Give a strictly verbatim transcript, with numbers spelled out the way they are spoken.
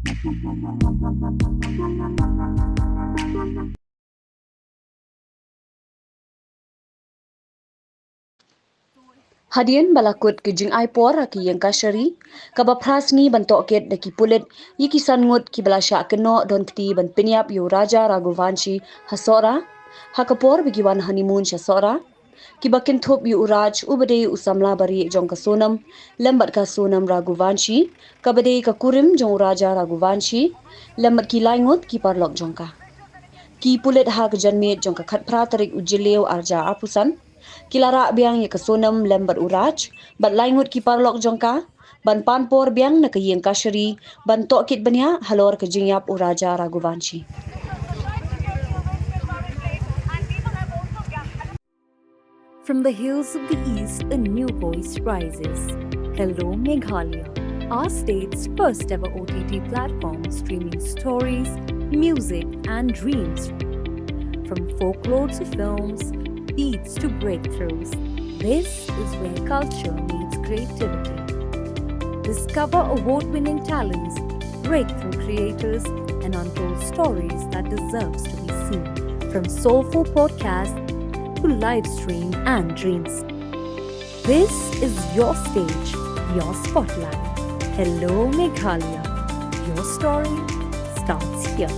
Hadien ba la kut ka jingai por ha ka ïing kashari, kaba phra sngi ban tohkit da ki pulit ïa ki san ngut kiba la shah kynnoh don kti ban pynïap ïa u Raja Raghuvanshi ha Sohra, ha ka por ba ki wan honeymoon sha Sohra, kiba kynthup ïa u Raj uba dei u samla barieh jong ka Sonam lem bad ka Sonam Raghuvanshi, kaba dei ka kurim jong u Raja Raghuvanshi, lem bad ki lai ngut ki paralok jong ka. Ki pulit ha ka janmiet jong ka khatphra tarik u Jylliew arhajar arphew san ki la rah biang ïa ka Sonam lem bad u Raj bad lai ngut ki paralok jong ka ban pan por biang na ka ïing kashari ban tohkit bniah halor ka jingïap u Raja Raghuvanshi. From the hills of the east, a new voice rises. Hello, Meghalaya, our state's first ever O T T platform, streaming stories, music, and dreams. From folklore to films, beats to breakthroughs, this is where culture meets creativity. Discover award winning talents, breakthrough creators, and untold stories that deserves to be seen. From soulful podcasts to live stream and dreams. This is your stage, your spotlight. Hello, Meghalaya. Your story starts here.